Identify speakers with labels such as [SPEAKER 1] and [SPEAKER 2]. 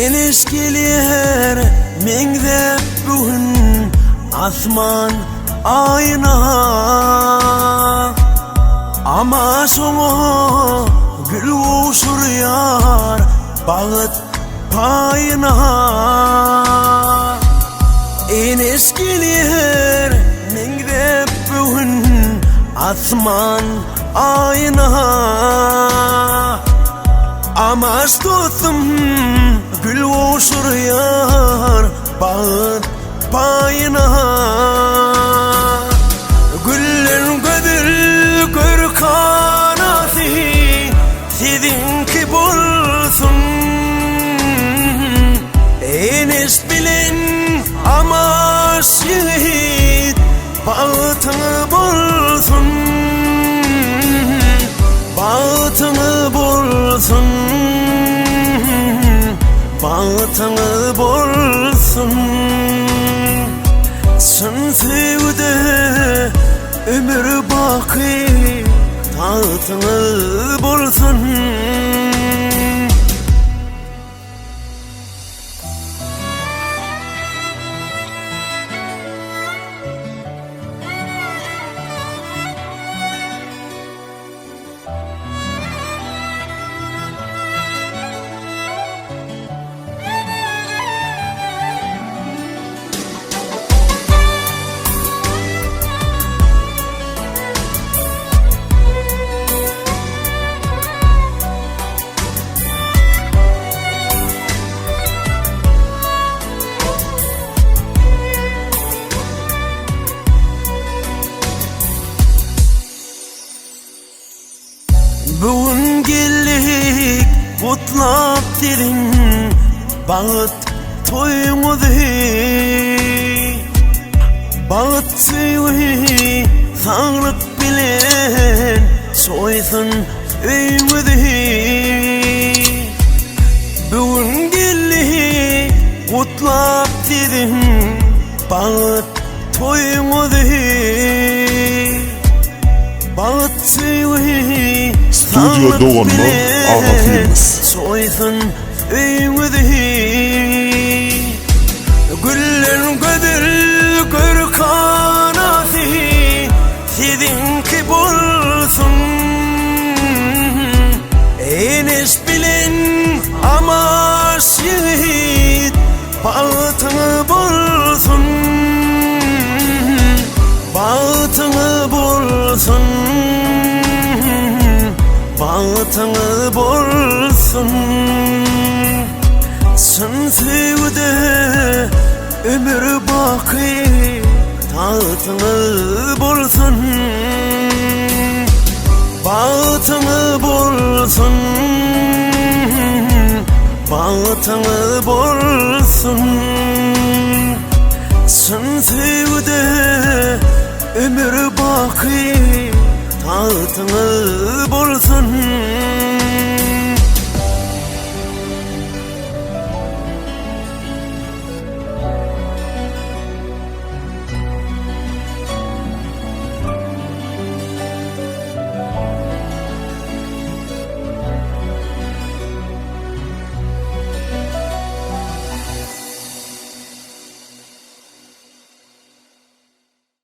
[SPEAKER 1] Enes gelýär meňzäp bu gün asman aýyna Amaş oňa gül gowşurýar bagt paýyna Enes gelýär meňzäp bu gün asman aýyna Amaş dostum gül gowşurýar bagt paýyna Güllen gözel görkanasy siziňki bolsun Eneş bilen Amaş ýigit Bagtyňy bolsun Bagtyňy bolsun Bagtyňy bolsun Çyn söýgüde ömür baky Tagtyňy bolsun. Bu gün geldik gutlap siziň bagt toýuňyzy Bagt söýgi saglyk bilen soýsun öýüňizi Bu gün geldi gutlap siziň bagt toýuňyzy Bagt söýgi
[SPEAKER 2] Studio
[SPEAKER 1] saglyk
[SPEAKER 2] Doganlar
[SPEAKER 1] bilen
[SPEAKER 2] Aga Films.
[SPEAKER 1] Soýsun öýüňizi Güllen gözel görkanasy Siziňki bolsun Eneş bilen Amaş ýigit Bagtyňy bolsun Bagtyňy bolsun Bagtyňy bolsun Çyn söýgüde ömür baky Tagtyňy bolsun Bagtyňy bolsun Bagtyňy bolsun Çyn söýgüde ömür baky Tagtyňy bolsun.